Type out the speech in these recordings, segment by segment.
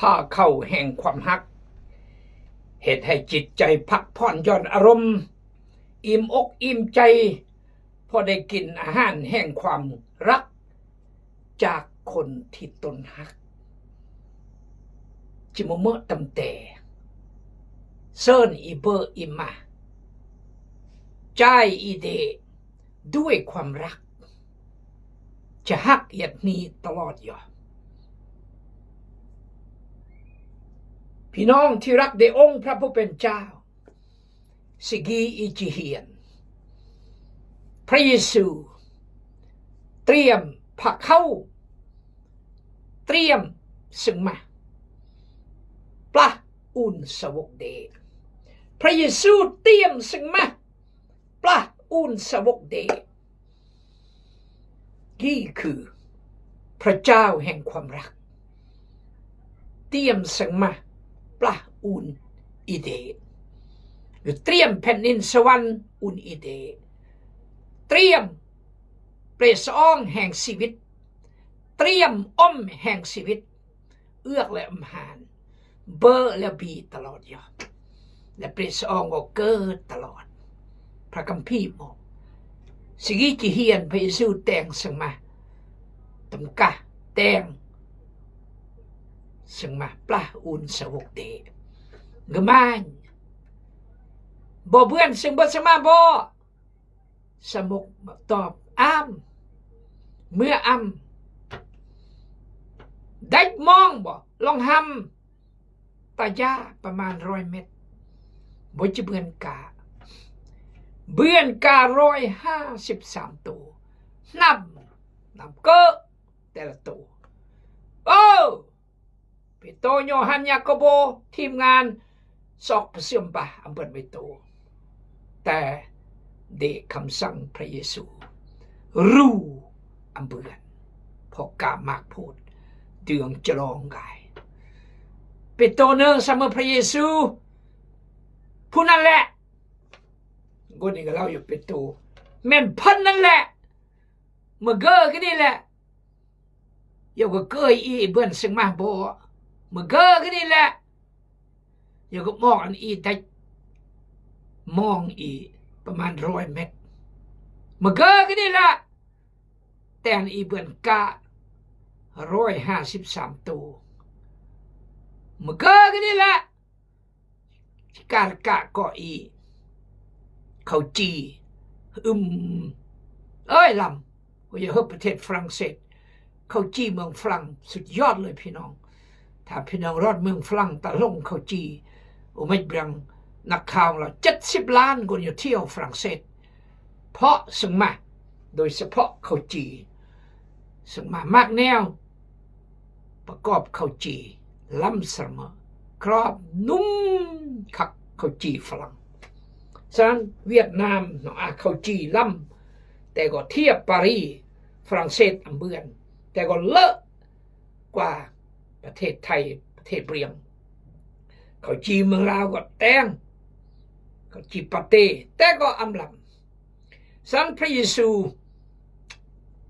ທ່າເຂົ້າແຫ່ງຄວາມຮັກ ເຮັດໃຫ້ຈິດໃຈພັກຜ່ອນຢ່ອນອາລົມ, ອີ່ມອົກອີ່ມໃຈ ເພາະໄດ້ກິນອາຫານແຫ່ງຄວາມຮັກຈາກຄົນທີ່ຕົນຮັກ. ຈິໂມໂມະຕຳແຕ ເຊີນອີເບີອີມາ ຈາຍອີເດ ດ້ວຍຄວາມຮັກ ຈະຮັກອຽດນີ້ຕະຫຼອດຢ່ອນ. ພີ່ນ້ອງທີ່ຮັກໃນອົງພະຜູ້ເປັນເຈົ້າ, ຊິກີອີຈິຮຽນ ພະເຢຊູຕຽມພາເຂົ້າ ຕຽມເຊິ່ງມາ ປາອູນສາວົກເດ. ພະເຢຊູຕຽມເຊິ່ງມາ ປາອູນສາວົກເດ. ນີ້ຄືພະເຈົ້າແຫ່ງຄວາມຮັກ ຕຽມເຊິ່ງມາ ປາອູນອີເດ ຫຼືຕຽມແຜ່ນດິນສະຫວັນອຸ່ນອີເດ, ຕຽມເປຣດສະອອງແຫ່ງຊີວິດ, ຕຽມອົມແຫ່ງຊີວິດ. ເອືອກ ແລະ ອຳຫານ, ເບີ ແລະ ບີ ຕະຫຼອດຢ່ອນ ແລະ ເປຣດສະອອງກໍເກີດຕະຫຼອດ. ພະຄຳພີບອກ ຊິກີຈິຮຽນ ພະເຢຊູແຕ່ງເຊິ່ງມາ ຕຳກະແຕ່ງເຊິ່ງມາ ປາອູນສາວົກເດ. ກະມານ ບໍ່ເບື່ອນເຊິ່ງເບີເຊິ່ງມາບໍ່? ສາວົກຕອບ ອາມ ເມື່ອອຳ ໄດ້ມອງບໍ່? ລອງຮຳ ຕາຢາປະມານຮ້ອຍແມັດ ບໍ່ຈະເບື່ອນກາ ເບື່ອນກາຮ້ອຍຫ້າສິບສາມໂຕ ນຳ ນຳເກີແຕ່ລະໂຕ. ໂອ້ ເປໂຕ, ໂຍຮັນ, ຢາໂກໂບ, ທີມງານຊອກປະຊຶມປະອຳເພິນເປໂຕ ແຕ່ເດຄຳສັ່ງພະເຢຊູ ຣູອຳເບືອນ ເພາະກາມາກໂພດ ເດືອງຈະລອງກາຍ. ເປໂຕເນີສະເມີພະເຢຊູ ຜູ້ນັ້ນແຫຼະ. ໂກນີ້ກໍເລົ່າຢູ່ເປໂຕ ແມ່ນເພິ່ນນັ້ນແຫຼະ ມະເກີກະນີ້ແຫຼະ. ຢາກະເກີອີເບື່ອນເຊິ່ງມາບໍ່? ມະເກີກະນີ້ແຫຼະ. ຢາກະມອງອັນອີໄດ້ມອງອີປະມານຮ້ອຍແມັດ ມະເກີກະນີ້ແຫຼະ. ແຕ່ນອີເບື່ອນກາຮ້ອຍຫ້າສິບສາມໂຕ ມະເກີກະນີ້ແຫຼະ. ກາລະກະກໍອີ ເຂົ້າຈີ່ ອືມ ເອີຍ ລຳ ໂອຍ ເຮີ ປະເທດຝຣັ່ງເສດ ເຂົ້າຈີ່ເມືອງຝຣັ່ງ ສຸດຍອດເລີຍພີ່ນ້ອງ. ຖ້າພີ່ນ້ອງຮອດເມືອງຝຣັ່ງ ຕະຫຼົງເຂົ້າຈີ່ ໂອ ແມ່ນບຽງ ນັກຂ່າວລາວເຈັດສິບລ້ານຄົນຢູ່ທ່ຽວຝຣັ່ງເສດ ເພາະເຊິ່ງມາ ໂດຍສະເພາະເຂົ້າຈີ່ ເຊິ່ງມາ ໝາກແນວ ປະກອບເຂົ້າຈີ່ ລ້ຳສະເໝີ ກຣອບ ນຸ້ມຄັກ ເຂົ້າຈີ່ຝຣັ່ງ. ສະນັ້ນ ຫວຽດນາມເນາະ ອາ ເຂົ້າຈີ່ລ້ຳ ແຕ່ກໍທຽບປາຣີ ຝຣັ່ງເສດອຳເບືອນ ແຕ່ກໍເລີະກວ່າປະເທດໄທ ປະເທດບຽງ. ເຂົ້າຈີ່ເມືອງລາວກໍແຕ່ງ ເຂົ້າຈີ່ປາເຕ້ ແຕ່ກໍອຳລຳ. ສະນັ້ນພະເຢຊູ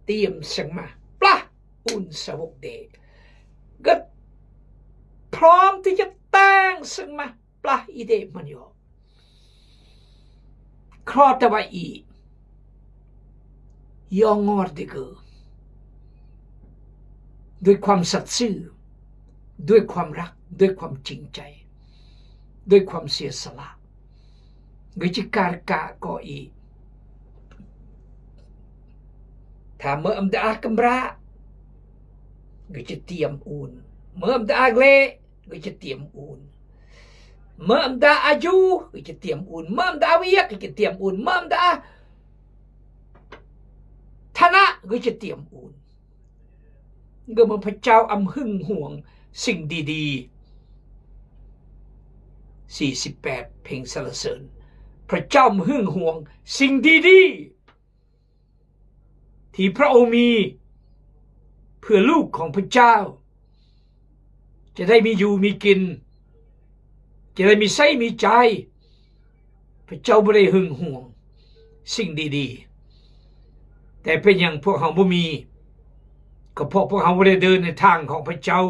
ຕຽມເຊິ່ງມາ ປາອູນສາວົກເດ ກໍພ້ອມທີ່ຈະແຕ່ງເຊິ່ງມາ ປາອີເດມັນໂຍ ຄຣອຕະວາອີ ຍອງງອດເດເກີ ດ້ວຍຄວາມສັດຊື່ ດ້ວຍຄວາມຮັກ ດ້ວຍຄວາມຈິງໃຈ ດ້ວຍຄວາມເສຍສະຫຼະ ເກີດຈິກາລະກະກໍອີ ຖ້າເມື່ອອຳດາອາກຳຣາ ເກີດຈະຕຽມອູນ ເມື່ອອຳດາອາເລ ເກີດຈະຕຽມອູນ ເມື່ອອຳດາອາຢູ ເກີດຈະຕຽມອູນ ເມື່ອອຳດາອາວຽກ ເກີດຈະຕຽມອູນ ເມື່ອອຳດາ ທະນະ ກໍຈະຕຽມອູນ ກໍເມື່ອພະເຈົ້າອຳຫຶງຫວງສິ່ງດີໆ ສີ່ສິບແປດ ເພງສັນລະເສີນ ພະເຈົ້າອຳຫຶງຫວງສິ່ງດີໆ ທີ່ພະອົງມີເພື່ອລູກຂອງພະເຈົ້າ ຈະໄດ້ມີຢູ່ມີກິນ ຈະໄດ້ມີໃຊ້ມີຈ່າຍ ພະເຈົ້າບໍ່ໄດ້ຫຶງຫວງສິ່ງດີໆ ແຕ່ເປັນຫຍັງພວກເຮົາບໍ່ມີ? ກໍເພາະພວກເຮົາບໍ່ໄດ້ເດີນໃນທາງຂອງພະເຈົ້າ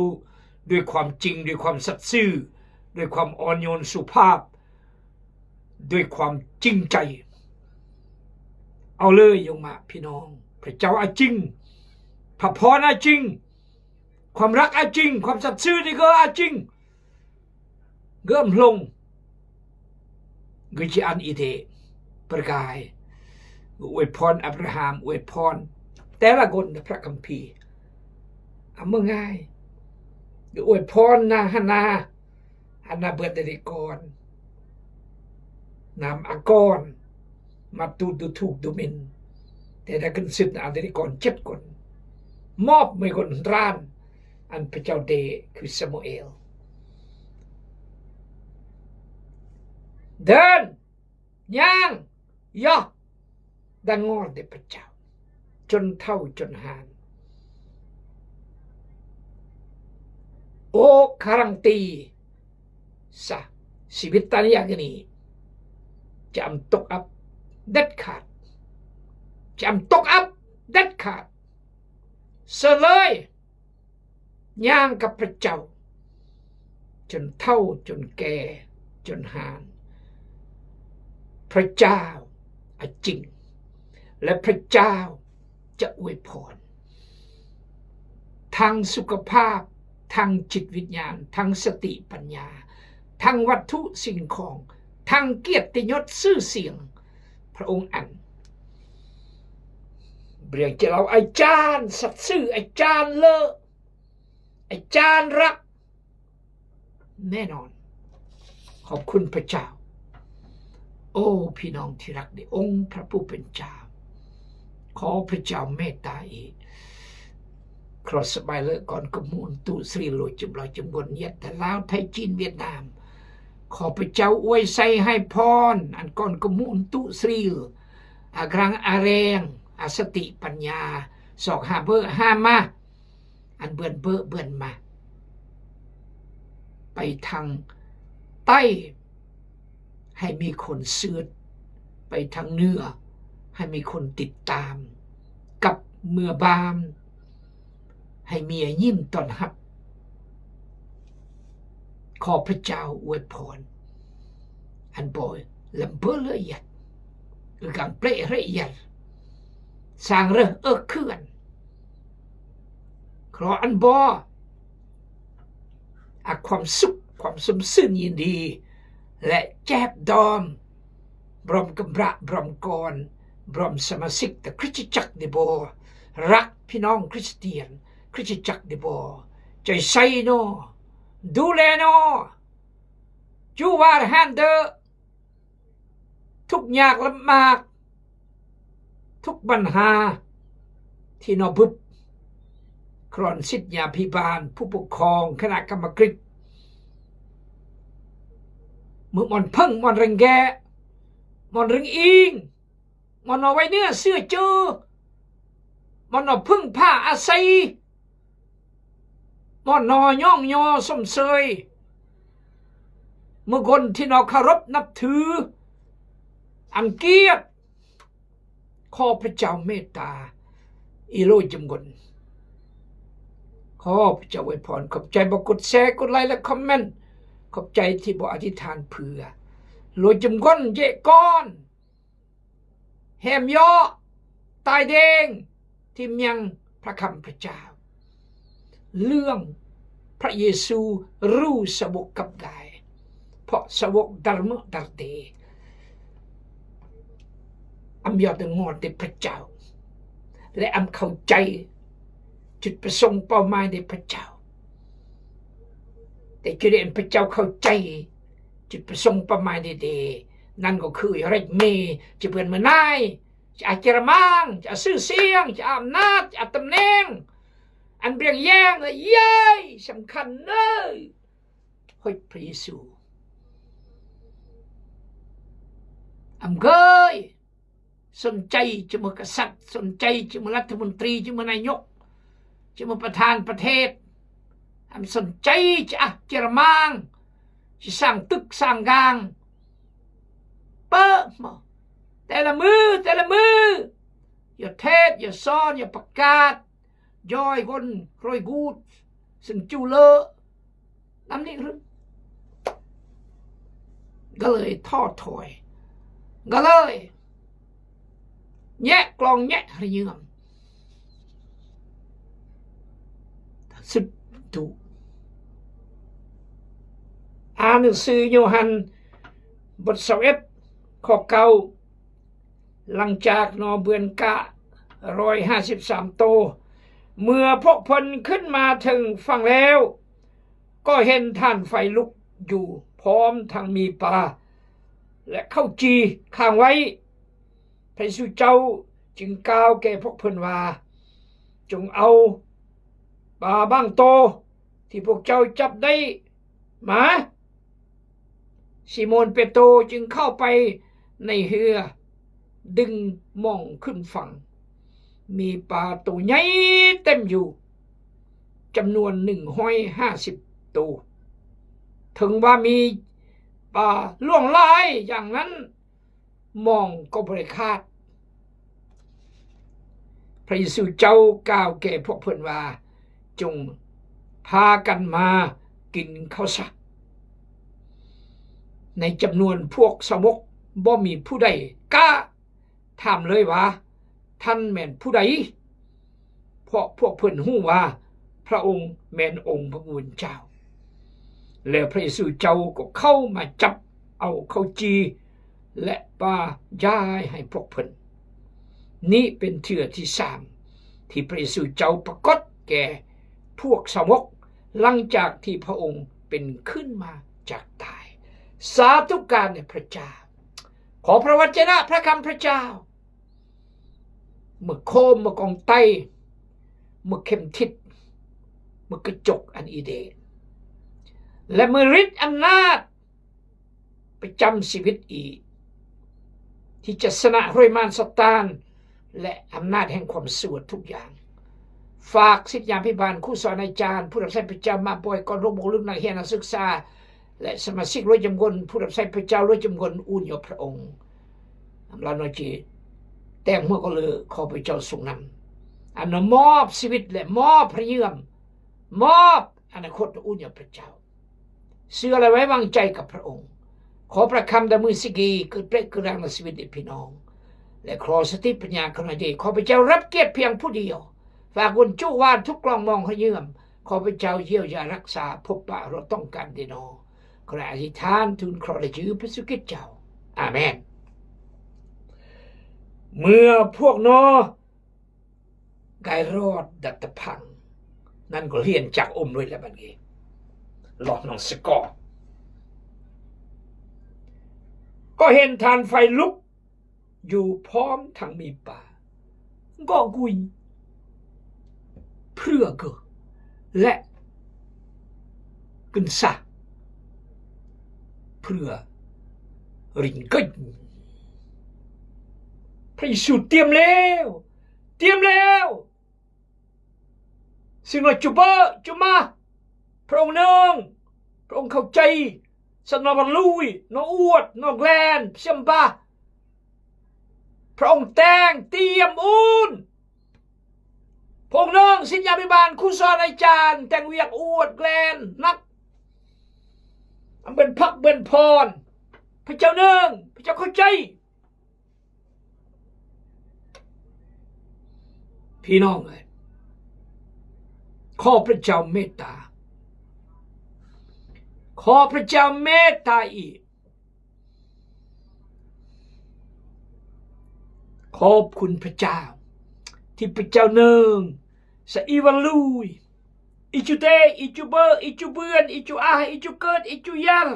ດ້ວຍຄວາມຈິງ, ດ້ວຍຄວາມສັດຊື່, ດ້ວຍຄວາມອ່ອນໂຍນສຸພາບ, ດ້ວຍຄວາມຈິງໃຈ. ເອົາເລີຍ ໂຍມມະພີ່ນ້ອງ, ພະເຈົ້າອາຈິງ, ພະພອນອາຈິງ, ຄວາມຮັກອາຈິງ, ຄວາມສັດຊື່ນີ້ກໍອາຈິງ. ເກີມລົງ ຄືຊິອັນອີເທປະກາຍ ອວຍພອນອາບຣາຮາມ, ອວຍພອນແຕ່ລະຄົນໃນພະຄຳພີ. ອາ ເມື່ອງ່າຍ ອວຍພອນນາງຮານາ, ຮານາເບິດອາທິກອນ, ນາມອາກອນ, ມາຕູດູຖູກດູໝິ່ນ, ແຕ່ໄດ້ຂຶ້ນສືບນາງອາທິກອນເຈັດຄົນ, ມອບໃຫ້ຄົນຮ້ານ ອັນພະເຈົ້າເດ ຄືຊາມູເອລ. ເດີນ, ຍ່າງ, ຍໍ, ດັງງອນແດ່ພະເຈົ້າ, ຈົນເຖົ້າຈົນຫ່ານ. ໂອ ກາຣັນຕີຊະ, ຊີວິດຕານຍາກນີ້ ຈະອຳຕົກອັບເດັດຂາດ, ຈະອຳຕົກອັບເດັດຂາດ. ເຊີນເລີຍ ຍ່າງກັບພະເຈົ້າ ຈົນເຖົ້າ, ຈົນແກ່, ຈົນຫ່ານ. ພະເຈົ້າອາຈິງ ແລະ ພະເຈົ້າຈະອວຍພອນ ທັງສຸຂະພາບ, ທັງຈິດວິນຍານ, ທັງສະຕິປັນຍາ, ທັງວັດຖຸສິ່ງຂອງ, ທັງກຽດຕິຍົດຊື່ສຽງ. ພະອົງອັນບຽງຈະເລົ່າອາຈານສັດຊື່, ອາຈານເລີ, ອາຈານລັກ, ແນ່ນອນ. ຂອບຄຸນພະເຈົ້າ. ໂອ ພີ່ນ້ອງທີ່ຮັກໃນອົງພະຜູ້ເປັນເຈົ້າ, ຂໍພະເຈົ້າເມດຕາອີກ. ຄຣອສສະບາຍເລີກອນກະມູນຕຸສຣີໂລຈິມລອຍຈິມກົນຍຽດ ແຕ່ລາວ ໄທ ຈີນ ຫວຽດນາມ. ຂໍພະເຈົ້າອວຍໄຊໃຫ້ພອນ ອັນກອນກະມູນຕຸສຣີ ອາກາງອາແຮງ ອາສະຕິປັນຍາ ສອກຫາເບີຫາມາ ອັນເບື່ອນເບີເບື່ອນມາ ໄປທາງໃຕ້ ໃຫ້ມີຄົນຊືດ, ໄປທາງເໜືອ ໃຫ້ມີຄົນຕິດຕາມ, ກັບເມືອບ້ານ ໃຫ້ເມຍຍິ້ມຕ້ອນຮັບ. ຂໍພະເຈົ້າອວຍພອນ ອັນບໍ່ລຳເບີລະຍັດ ອືກາງເປລະຍັດ ສ້າງເຣີເອິກເຂື່ອນ ເພາະອັນບໍ່ ອາ ຄວາມສຸກ ຄວາມຊົມຊື່ນຍິນດີ ແລະ ແຈບດອມ ບຣອມກຳບະ ບຣອມກອນ ບຣອມສະມາຊິກ ແຕ່ຄຣິສຕະຈັກນີ້ບໍ່ ຮັກພີ່ນ້ອງຄຣິສຕຽນ ຄຣິສຕະຈັກນີ້ບໍ່ ໃຈໃສ່ນໍ ດູແລນໍ ຈູວ່າຫັ້ນເດີ. ທຸກຍາກລຳບາກ ທຸກບັນຫາທີ່ໜໍບຶບ ຄຣອນສິດຍາພິບານ ຜູ້ປົກຄອງ ຄະນະກຳມະກຣິດ ມືໝອນເຜິ້ງ ໝອນເຣັງແກ ໝອນເຣັງອີງ ໝໍໜໍໄວ້ເນື້ອເຊື່ອຈື່ ໝໍໜໍເພິ່ງພາອາໄສ ໝໍໜໍຍ້ອງຍໍຊົມເຊີຍ ໝູ່ຄົນທີ່ໜໍເຄົາລົບນັບຖື ອັນກຽດ ຂໍພະເຈົ້າເມດຕາ ອີໂລຈຳກົນ ຂໍພະເຈົ້າອວຍພອນ ຂອບໃຈບໍ່ກົດແຊ ກົດໄລ ແລະ ຄອມເມັນ ຂອບໃຈທີ່ບໍ່ອະທິຖານເພື່ອ ໂລຈຳກົນ ເຢກອນ ແຮມເຍາະ ຕາຍແດງ ທີ່ມຽງພະຄຳພະເຈົ້າ ເລື່ອງພະເຢຊູ ຫຼື ສາວົກກັບກາຍ ເພາະສາວົກດຳເນີນຕາເຕ ອຳຍອດງອນແດ່ພະເຈົ້າ ແລະ ອຳເຂົ້າໃຈຈຸດປະສົງເປົ້າໝາຍແດ່ພະເຈົ້າ ແຕ່ຈຸດເດັ່ນພະເຈົ້າເຂົ້າໃຈ ຈຸດປະສົງເປົ້າໝາຍດີໆ ນັ້ນກໍຄືເຮັດເມ ຈະເປັນເມີນາຍ ຈະອາເຈຍລະມັງ ຈະອາຊື່ສຽງ ຈະອາອຳນາດ ຈະອາຕຳແໜ່ງ ອັນບຽງແຍງ ແລະ ເຢ້ຍ ສຳຄັນເນີ ໂຮຍ ພະເຢຊູ ອຳເກີຍ ສົນໃຈຈະເມືອກະສັດ ສົນໃຈຈະເມືອລັດຖະມົນຕີ ຈະເມືອນາຍົກ ຈະເມືອປະທານປະເທດ ອຳສົນໃຈຈະອາເຈຍລະມັງ ຈະສ້າງຕຶກສ້າງກາງ ເປີມາ ແຕ່ລະມື້ ແຕ່ລະມື້ ຢ່າເທດ ຢ່າສອນ ຢ່າປະກາດ ຢອຍຄົນ ໂຣຍກູດ ຊຶ່ງຈູເລີ ນຳນີ້ຫຼື? ກໍເລີຍທໍ້ຖອຍ, ກໍເລີຍແຍະກລ່ອງແຍະຮະເຍື່ອມສຸດດຸ. ອ່ານໜັງສືໂຍຮັນ ບົດຊາວເອັດ ຂໍ້ເກົ້າ ຫຼັງຈາກໜໍ່ເບືອນກະຮ້ອຍຫ້າສິບສາມໂຕ, ເມື່ອພວກເພິ່ນຂຶ້ນມາເຖິງຝັ່ງແລ້ວ, ກໍເຫັນຖ່ານໄຟລຸກຢູ່ ພ້ອມທັງມີປາ ແລະ ເຂົ້າຈີ່ຄ້າງໄວ້. ພະເຢຊູເຈົ້າຈຶ່ງກ່າວແກ່ພວກເພິ່ນວ່າ, ຈົ່ງເອົາປາບາງໂຕທີ່ພວກເຈົ້າຈັບໄດ້ມາ. ຊີໂມນເປໂຕຈຶ່ງເຂົ້າໄປໃນເຮືອ, ດຶງມອງຂຶ້ນຝັ່ງ, ມີປາໂຕໃຫຍ່ເຕັມຢູ່ ຈຳນວນໜຶ່ງຮ້ອຍຫ້າສິບໂຕ. ເຖິງວ່າມີປາຫຼວງຫຼາຍຢ່າງນັ້ນ, ມອງກໍບໍ່ໄດ້ຂາດ. ພະເຢຊູເຈົ້າກ່າວແກ່ພວກເພິ່ນວ່າ, ຈົ່ງພາກັນມາກິນເຂົ້າຊະ. ໃນຈຳນວນພວກສາວົກບໍ່ມີຜູ້ໃດກ້າຖາມເລີຍວ່າ, ທ່ານແມ່ນຜູ້ໃດ? ເພາະພວກເພິ່ນຮູ້ວ່າພະອົງແມ່ນອົງພະຜູ້ເປັນເຈົ້າ. ແລ້ວພະເຢຊູເຈົ້າກໍເຂົ້າມາຈັບເອົາເຂົ້າຈີ່ ແລະ ປາຢາຍໃຫ້ພວກເພິ່ນ. ນີ້ເປັນເທື່ອທີສາມທີ່ພະເຢຊູເຈົ້າປາກົດແກ່ພວກສາວົກ ຫຼັງຈາກທີ່ພະອົງເປັນຂຶ້ນມາຈາກຕາຍ. ສາທຸການແດ່ພະເຈົ້າ. ຂໍພະວະຈະນະພະຄຳພະເຈົ້າ ເມືອໂຄມ ເມືອກອງໄຕ ເມືອເຂັມທິດ ເມືອກະຈົກອັນອີເດນ ແລະ ເມືອລິດອຳນາດປະຈຳຊີວິດອີກ ທີ່ຈະຊະນະໂຮຍມານຊາຕານ ແລະ ອຳນາດແຫ່ງຄວາມຊົ່ວທຸກຢ່າງ. ຝາກສິດຍາພິບານ, ຄູສອນອາຈານ, ຜູ້ຮັບໃຊ້ພະເຈົ້າມາບ່ອຍກ່ອນ, ລູກບຸກລຸກນັກຮຽນນັກສຶກສາ ແລະ ສະມາຊິກໂດຍຈຳນວນ, ຜູ້ຮັບໃຊ້ພະເຈົ້າໂດຍຈຳນວນ ອຸ່ນຍົບພະອົງ. ອຳລານ້ອຍຈີ ແຕ້ມຫົວກໍເລີ ຂໍພະເຈົ້າຊົງນຳ, ອັນນະມອບຊີວິດ ແລະ ມອບພະເຍື່ອມ, ມອບອະນາຄົດ ອຸ່ນຍົບພະເຈົ້າ. ເຊື່ອ ແລະ ໄວ້ວາງໃຈກັບພະອົງ. ຂໍພະຄຳດາມືຊິກີເກີດເປະເກີດລັງໃນຊີວິດເອກພີ່ນ້ອງ ແລະ ຂໍສະຕິປັນຍາຂອງນາຍເດ ຂໍພະເຈົ້າຮັບກຽດພຽງຜູ້ດຽວ. ຝາກບຸນຈຸວານທຸກກລ່ອງມອງຂະເຍື່ອມ. ຂໍພະເຈົ້າຢຽວຢາຮັກສາ ພົບປະເຮົາຕ້ອງການເດນອ. ຂໍອະທິຖານທູນເຄາະໃນຊື່ພະເຢຊູຄຣິດເຈົ້າ. ອາເມນ. ເມື່ອພວກນໍ ກາຍລອດດັດຕະພັງ ນັ້ນກໍລຽນຈັກອົມດ້ວຍແລ້ວບັດນີ້ ລອດໜອງສະກອ ກໍເຫັນຖ່ານໄຟລຸກຢູ່ພ້ອມທັງມີປາ ເກາະກຸຍ ເພື່ອເກີ ແລະ ກຶນຊາ ເພື່ອຣິງກຶນ. ພະເຢຊູຕຽມແລ້ວ ຕຽມແລ້ວ ຊິງນອກຈູເບີ ຈູມາ ພະອົງໜຶ່ງ ພະອົງເຂົ້າໃຈ ສະໜໍວັນລຸຍ ໜໍອວດ ໜໍແກລນ ເຊຍມບາ ພະອົງແຕ່ງ ຕຽມ ອຸ່ນ ພະອົງໜຶ່ງ ສິດຍາພິບານ ຄູສອນອາຈານ ແຕ່ງວຽກ ອວດ ແກລນ ນັກ ອຳເພິນພັກ ເພິ່ນພອນ ພະເຈົ້າໜຶ່ງ ພະເຈົ້າເຂົ້າໃຈ. ພີ່ນ້ອງເອີຍ, ຂໍພະເຈົ້າເມດຕາ, ຂໍພະເຈົ້າເມດຕາອີກ. ຂອບຄຸນພະເຈົ້າ ທີ່ພະເຈົ້າເນີງ ສະອີວັນລຸຍ ອີຈູເຕ ອີຈູເບີ ອີຈູເບືອນ ອີຈູອາ ອີຈູເກີດ ອີຈູຢາລ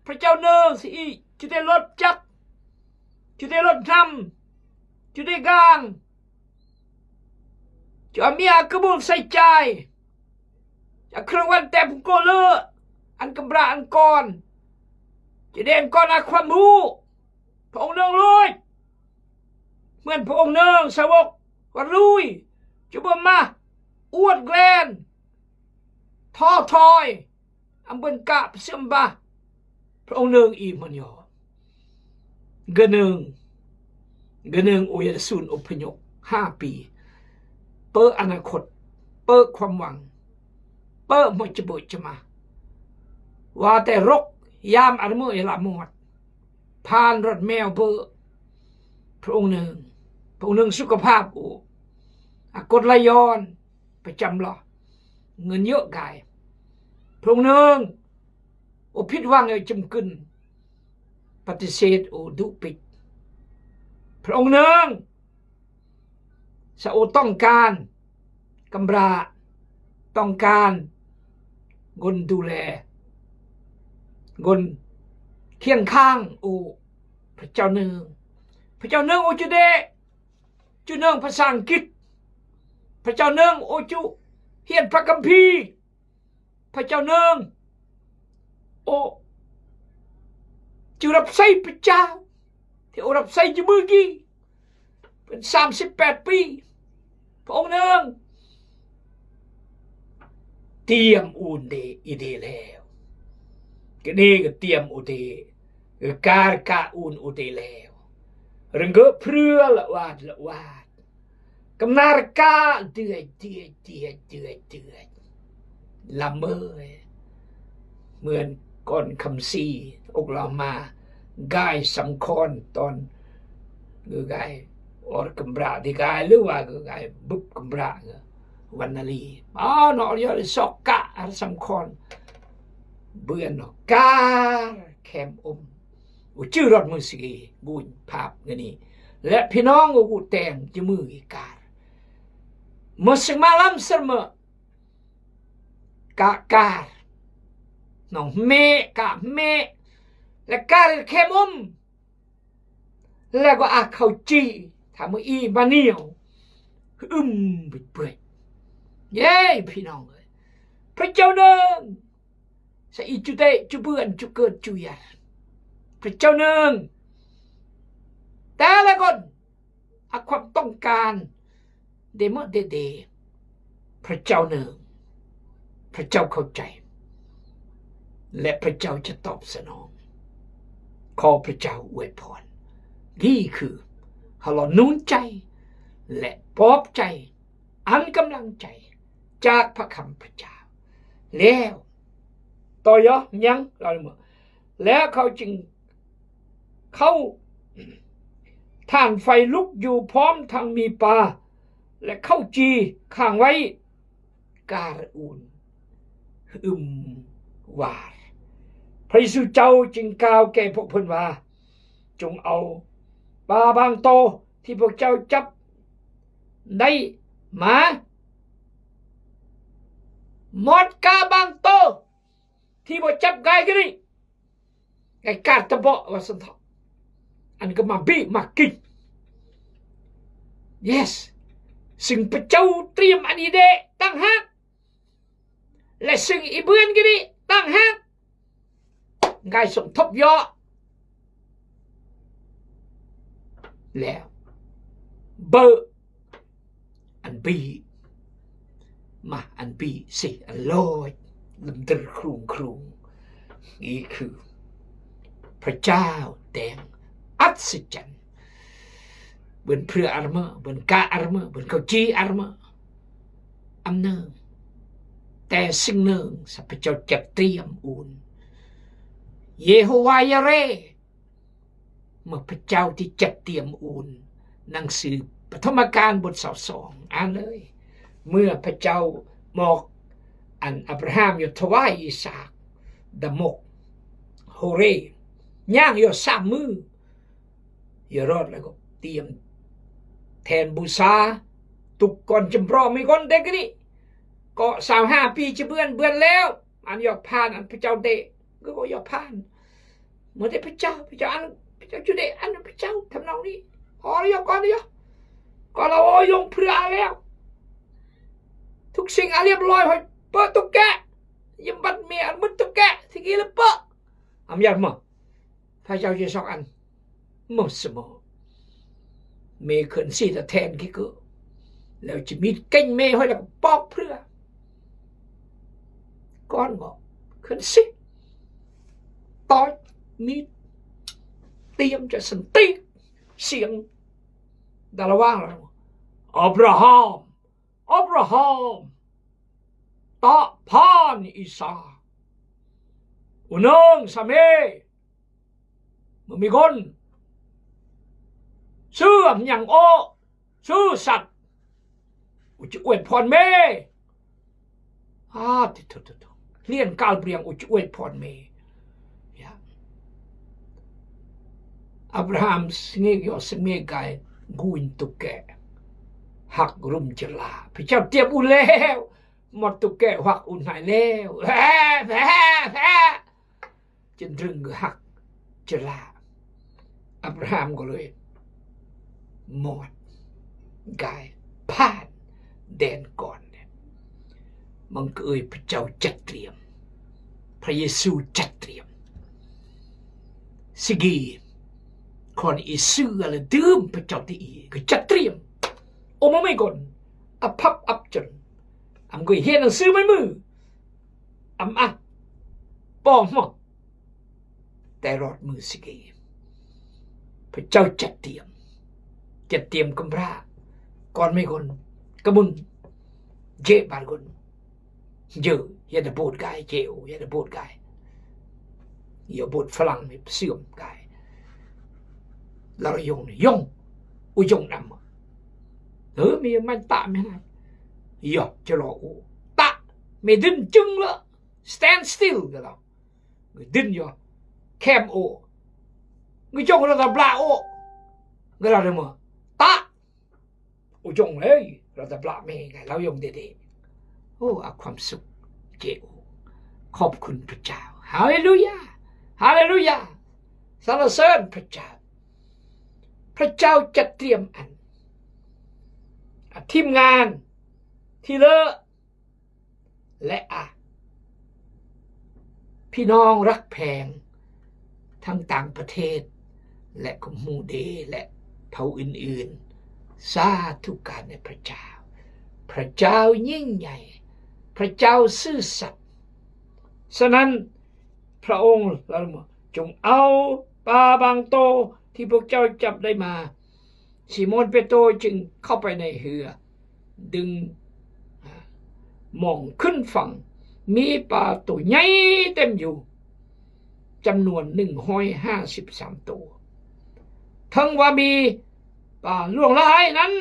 ພະເຈົ້າເນີງ ສະອີຈູເຕລົດຈັກ ຈູເຕລົດນຳ ຈູເຕກາງ ຈູອາເມຍອາກະບຸນໃສ່ໃຈ ຈາກເຄື່ອງວັນແຕ່ຜູໂກເລີອັນກຳບຣາອັນກອນ ຈະແດນກອນອາຄວາມຮູ້ ພະອົງເນີງລຸຍ ເໝືອນພະອົງເນີງສາວົກວັນລຸຍ ຈະບໍ່ມາອວດແກລນ ທໍ້ຖອຍ ອຳເບິ່ນກະເຊື່ອມບາ ພະອົງເນີງອີກມັນຍອ ກະເນີງ ກະເນີງໂອຍານສູນອົບພະຍົບຫ້າປີ ເປີອະນາຄົດ ເປີຄວາມຫວັງ ເປີໝົດຈະເບີດຈະມາ ວ່າແຕ່ລົກຍາມອາລະເມີອາລະມອດ ຜ່ານລົດແມວເບີ ພະອົງໜຶ່ງ ພະອົງໜຶ່ງສຸຂະພາບໂອ ອາກົດໄຫຼຍ້ອນປະຈຳລະ ເງິນເຍີະກາຍ ພະອົງໜຶ່ງ ໂອ ຜິດຫວັງເອີຍຈຳກຶນ ປະຕິເສດໂອ ດຸປິດ ພະອົງໜຶ່ງ ສະໂອຕ້ອງການກຳພ້າ ຕ້ອງການຄົນດູແລ ຄົນຄຽງຂ້າງໂອ ພະເຈົ້າໜຶ່ງ ພະເຈົ້າໜຶ່ງໂອ ຈຸເດ ຈຸໜຶ່ງພາສາອັງກິດ ພະເຈົ້າໜຶ່ງໂອ ຈຸຮຽນພະຄຳພີ ພະເຈົ້າໜຶ່ງ ໂອ ຈະຮັບໃຊ້ພະເຈົ້າ ທີ່ໂອຮັບໃຊ້ຢູ່ມື້ກີ້ ເປັນສາມສິບແປດປີ ພະອົງໜຶ່ງ ຕຽມອູນເດ ອີເດແລ້ວ ກະເນກະຕຽມອູເດ ກາລະກະອູນອູເດແລ້ວ ເຣິງເກີເພືອລະວາດລະວາດ ກຳນາລະກາ ເດືອຍ ເດືອຍ ເດືອຍ ເດືອຍ ລຳເມີຍ ເໝືອນກ່ອນຄຳສີ ອົກລາມາ ກາຍສຳຄອນ ຕອນກາຍອອດກຳບຣາທີ່ກາຍ ຫຼືວ່າກາຍບຸບກຳບຣາ ວັນນາລີ ອາ ນອກຍອດຊອກກະ ສຳຄອນ ເບືອນ ກາແຄມອົມ ອູ ຈື່ຣອດມືສະກີ ບູນພາບເງິນນີ້ ແລະ ພີ່ນ້ອງອູແຕງຈະມືອີກາ ເມື່ອສະມາລຳສະເໝີ ກະກາ ນ້ອງເມ ກະເມ ແລະ ກາແຄມອົມ ແລະ ກໍອາເຂົ້າຈີ່ ຖ້າມື້ອີມາໜຽວ ອຶມເປື່ອຍ ເຢ້ ພີ່ນ້ອງເອີຍ ພະເຈົ້າໜຶ່ງ ສະອີຈຸເຕ ຈຸເບືອນ ຈຸເກີດ ຈຸຢາ ພະເຈົ້າໜຶ່ງ ແຕ່ລະຄົນ ອາ ຄວາມຕ້ອງການ ເດເມເດເດ ພະເຈົ້າໜຶ່ງ ພະເຈົ້າເຂົ້າໃຈ ແລະ ພະເຈົ້າຈະຕອບສະໜອງ ຂໍພະເຈົ້າອວຍພອນ ນີ້ຄື ເຮົາລອນໜູນໃຈ ແລະ ປອບໃຈ ອັນກຳລັງໃຈຈາກພະຄຳພະເຈົ້າ ແລ້ວ ຕໍ່ຍອຍັງ ແລ້ວເຂົາຈຶ່ງເຂົ້າຖ່ານໄຟລຸກຢູ່ ພ້ອມທັງມີປາ ແລະ ເຂົ້າຈີ່ຄ້າງໄວ້ ກາລະອູນ ອຶມວາດ ພະເຢຊູເຈົ້າຈຶ່ງກ່າວແກ່ພວກເພິ່ນວ່າ ຈົ່ງເອົາປາບາງໂຕທີ່ພວກເຈົ້າຈັບໄດ້ມາ ໝົດກາບາງໂຕທີ່ບໍ່ຈັບໄດ້ກະນີ້ ໄອ້ກາດຕະເບາະວ່າຊັ້ນເຖາະ ອັນກໍມາບີມາກິນ ເຢສ ຊຶ່ງພະເຈົ້າຕຽມອັນນີ້ເດຕ່າງຫາກ ແລະ ຊຶ່ງອີເບືອນກະນີ້ຕ່າງຫາກ ງາຍສົມທົບເຍາະ ແລ້ວເບີ ອັນບີ ມາ ອັນບີຊິ ອັນລອຍ ລຳດຶຄລຸງຄລຸງ ນີ້ຄືພະເຈົ້າແຕ່ງອັດສະຈັນ ເບິ່ນເພືອອາຣະເມີ ເບິ່ນກະອາຣະເມີ ເບິ່ນເຂົ້າຈີ່ອາຣະເມີ ອຳເນີງ ແຕ່ສິ່ງໜຶ່ງ ພະເຈົ້າຈັດຕຽມອູນ ເຢໂຮວາຢາເຣ ເມື່ອພະເຈົ້າທີ່ຈັດຕຽມອູນ ໜັງສືປະຖົມມະການບົດຊາວສອງ ອ່ານເລີຍ ເມື່ອພະເຈົ້າບອກອັນອາບຣາຮາມຢູ່ ຖວາຍອີສາກ ດາມົກ ໂຮເຣ ຍ່າງຢູ່ສາມມື້ ຢູ່ຮອດແລ້ວກໍຕຽມແທ່ນບູຊາ ຕຸກກ່ອນຈຳເພາະມີຄົນເດັກນີ້ ກໍຊາວຫ້າປີຈະເບືອນ ເບືອນແລ້ວ ອັນຢອກຜ່ານ ອັນພະເຈົ້າເດ ກໍຢອກຜ່ານ ເມື່ອໃດພະເຈົ້າ ພະເຈົ້າອັນ ພະເຈົ້າຈຸເດ ອັນພະເຈົ້າ ທຳນອງນີ້ ຂໍລະຢອກກ່ອນລະຢອກ ກໍລະໂອຍົງເພືອອາແລ້ວ ທຸກສິ່ງອາລຽບລອຍ ຫອຍເປີດຕຸກແກ ຍຳບັດເມອາມຶດຕຸກແກ ທີ່ກີລະເປີ ອຳຍາດມາ ພະເຈົ້າຈະຊອກອັນ ໝົດສະໝໍ ເມເຂີນຊີຕະແທນກິກື ແລ້ວຈະມີເກັງເມຫ້ອຍ ແລ້ວກໍປອກເພືອ ກ່ອນເວົ້າ ເຂີນຊີ ຕອຍ ມີດ ຕຽມຈະສັນຕິ ສຽງດາລະຫວ່າງ ອາບຣາຮາມ ອາບຣາຮາມ ຕະພານອີສາກ ໂອ້ນ້ອງສາເມ ບໍ່ມີຄົນ ຊື່ຫຍັງໂອ້ ຊື່ສັດ ອຸຈະອວຍພອນເມ ອາ ຕິໂທໂທໂທ ລຽນກາລບຽງ ອຸຈະອວຍພອນເມ ຍາ ອາບຣາຮາມ ສະເງກ ຢໍ ສະເງກ ກາຍ ກຸຍຕຸກແກ ຮັກລຸມຈະລາ ພະເຈົ້າຕຽມອຸແລ້ວ ໝົດຕຸກແກ ຮັກອຸນຫາຍແລ້ວ ແພ ແພ ແພ ຈຶ່ງຕຶງຮັກຈະລາ ອາບຣາຮາມກໍເລີຍມອດກາຍຜ່ານແດນກ່ອນ ມັງເກີຍພະເຈົ້າຈັດຕຽມ ພະເຢຊູຈັດຕຽມ ຊິກີ ຄອນອີເສືອລະດື່ມພະເຈົ້າຕິອີ ກໍຈັດຕຽມ ໂອມະໄມກົນ ອະພັບອັບຈົນ ອຳກວຍຮຽນໜັງສືໄມ້ມື ອຳອະ ປອມ ແຕ່ລອດມືຊິເກ ພະເຈົ້າຈັດຕຽມ ຈັດຕຽມກຳພາ ກ່ອນໄມກົນ ກະບຸນ ເຈບານກົນ ເຢ ຢາດະໂບດກາຍ ເຈໂອ ຢາດະໂບດກາຍ ຢາໂບດຝຣັ່ງເສື່ອມກາຍ ລາວຍົງ ຍົງ ອຸຍົງນຳ ເອີ ມີມັນຕະແມ່ນ ຢາຈະລໍໂອ ຕະ ເມດຶນຈຶ່ງລະ stand still ກະລາວ ງຶດດຶນຢໍ ແຄມໂອ ງຶດຈົງລະຕະບລາໂອ ງຶດລະເດີມ ຕະ ອຸຈົງເລີຍ ລະຕະບລາເມ ໄງລາວຍົງເດເດ ໂອ ອາ ຄວາມສຸກ ເຈໂອ ຂອບຄຸນພະເຈົ້າ ຮາເລລູຢາ ຮາເລລູຢາ ສັນລະເສີນພະເຈົ້າ ພະເຈົ້າຈັດຕຽມອັນ ອາ ທີມງານ ທີ່ເລີ ແລະ ອາ ພີ່ນ້ອງຮັກແພງ ທັງຕ່າງປະເທດ ແລະ ກໍໝູ່ເດ ແລະ ເຜົ່າອື່ນໆ ສາທຸການໃນພະເຈົ້າ ພະເຈົ້າຍິ່ງໃຫຍ່ ພະເຈົ້າຊື່ສັດ ສະນັ້ນ ພະອົງລະບຸວ່າ ຈົ່ງເອົາປາບາງໂຕທີ່ພວກເຈົ້າຈັບໄດ້ມາ ຊີໂມນເປໂຕຈຶ່ງເຂົ້າໄປໃນເຮືອ ດຶງມອງຂຶ້ນຝັ່ງ ມີປາໂຕໃຫຍ່ເຕັມຢູ່ ຈຳນວນໜຶ່ງຮ້ອຍຫ້າສິບສາມໂຕ. ເຖິງວ່າມີປາຫຼວງຫຼາຍນັ້ນ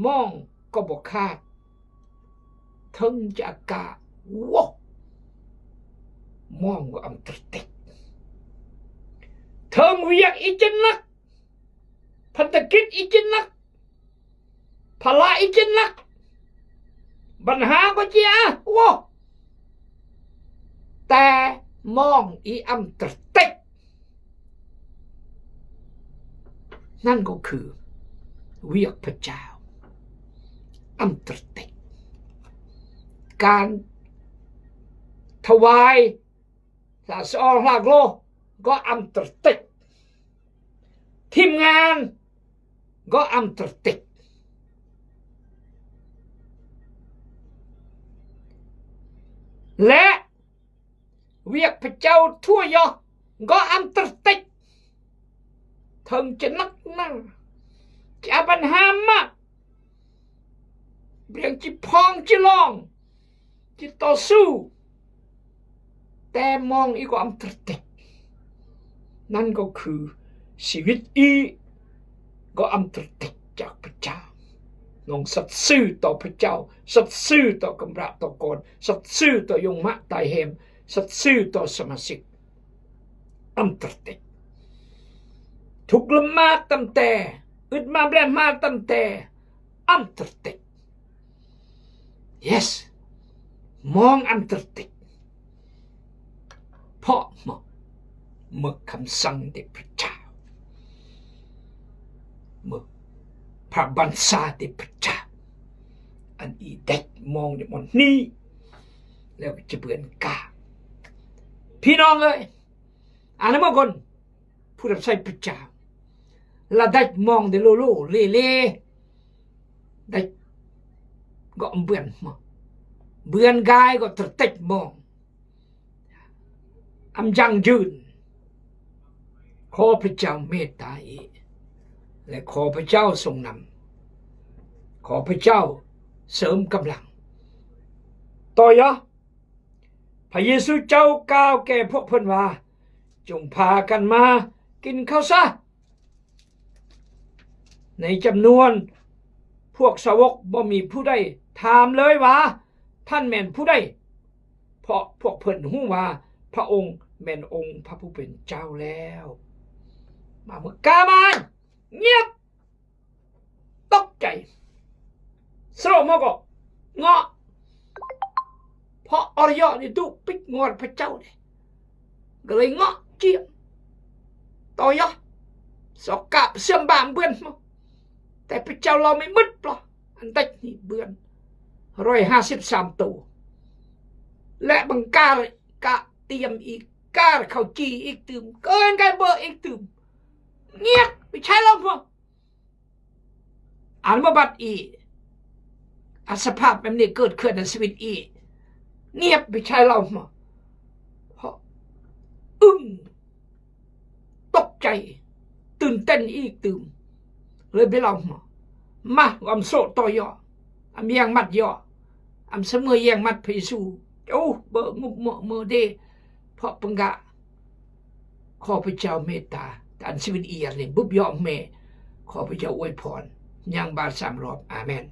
ມອງກໍບໍ່ຂາດ ເຖິງຈະອາກາດ ໂວ້ ມອງກໍອຳຕະເຕັກ ເຖິງວຽກອີກຈະໜັກ ພັນທະກິດອີກຈະໜັກ ພາລະອີກຈະໜັກ ບັນຫາກໍຈະ ໂອ້ ແຕ່ມອງອີອຳຕະເຕັກ ນັ້ນກໍຄືວຽກພະເຈົ້າ ອຳຕະເຕັກ ການຖວາຍ ສະອອນລາກໂລ ກໍອຳຕະເຕັກ ທີມງານ ກໍອຳຕະເຕັກ ແລະ ວຽກພະເຈົ້າທົ່ວເຍາະ ກໍອຳຕະເຕັກ ເຖິງຈະໜັກໜາ ຈະບັນຫາມາກ ເລື່ອງຈິດພອງຈິດລອງ ຈິດຕໍ່ສູ້ ແຕ່ມອງອີກກໍອຳຕະເຕັກ ນັ້ນກໍຄືຊີວິດອີກໍອຳຕະເຕັກຈາກພະເຈົ້າ ນ້ອງສັດຊື່ຕໍ່ພະເຈົ້າ ສັດຊື່ຕໍ່ກຳລະຕໍ່ກອນ ສັດຊື່ຕໍ່ຍົມມະຕາຍແຮມ ສັດຊື່ຕໍ່ສະມາຊິກ ອຳຕະເຕັກ ທຸກລຳມາກຕຳແຕ່ ອຶດມາແບບມາກຕຳແຕ່ ອຳຕະເຕັກ yes ມອງອຳຕະເຕັກ ເພາະເມື່ອ ເມື່ອຄຳສັ່ງແດ່ພະເຈົ້າ ເມື່ອພະບັນຊາແດ່ພະເຈົ້າ ອັນອີເດັກມອງໃນໝົດນີ້ ແລ້ວຈະເບືອນກາ ພີ່ນ້ອງເອີຍ ອານະມະຄົນ ຜູ້ຮັບໃຊ້ພະເຈົ້າ ລະໄດ້ມອງເດໂລໂລເລເລ ໄດ້ກໍອຳເບືອນມອງ ເບືອນກາຍກໍຕະເຕັກມອງ ອຳຢັ້ງຢືນ ຂໍພະເຈົ້າເມດຕາອີກ ແລະ ຂໍພະເຈົ້າຊົງນຳ ຂໍພະເຈົ້າເສີມກຳລັງ ຕໍ່ຢາ ພະເຢຊູເຈົ້າກ່າວແກ່ພວກເພິ່ນວ່າ, ຈົ່ງພາກັນມາກິນເຂົ້າຊະ. ໃນຈຳນວນພວກສາວົກບໍ່ມີຜູ້ໃດຖາມເລີຍວ່າ, ທ່ານແມ່ນຜູ້ໃດ? ເພາະພວກເພິ່ນຮູ້ວ່າພະອົງແມ່ນອົງພະຜູ້ເປັນເຈົ້າແລ້ວ. ມາເມືອກາມາຍງຽບ ຕົກໃຈ. ສະໂລມເຮົາກໍເງາະ ເພາະອອດຢໍນີ້ດຸປິດງອນພະເຈົ້າເດ້ ກໍເລີຍເງາະຈຽມ ຕໍ່ຢໍ ສອກກາບເສື່ອມບາມເບືອນ. ແຕ່ພະເຈົ້າລາວໄມ່ໝົດປອ ອັນເດັກນີ້ເບືອນຮ້ອຍຫ້າສິບສາມໂຕ ແລະບັງການກະຕຽມອີກ ການເຂົ້າຈີ່ອີກຕື່ມ ເກີນກາຍເບີອີກຕື່ມ. ງຽບ ໄປໃຊ້ລາວພວກ ອັນມາບັດອີກ ອາ ສະພາບແບບນີ້ເກີດຂຶ້ນໃນຊີວິດອີກ ງຽບ ໄປໃຊ້ລາວມາ ເພາະອຶ້ງ ຕົກໃຈ ຕື່ນເຕັ້ນອີກຕື່ມ ເລີຍໄປລາວມາ ມາ ອຳໂຊຕໍ່ຢໍ ອຳແຍງມັດຢໍ ອຳສະເໝີແຍງມັດພະເຢຊູ ໂອ້ ເບີງຸບເໝີເໝີເດ ເພາະປຶງກະ ຂໍພະເຈົ້າເມດຕາ ອັນຊີວິດອີກອັນນີ້ ບຸບຢໍແມ່ ຂໍພະເຈົ້າອວຍພອນ ຍ່າງບາດສາມຮອບ ອາເມນ.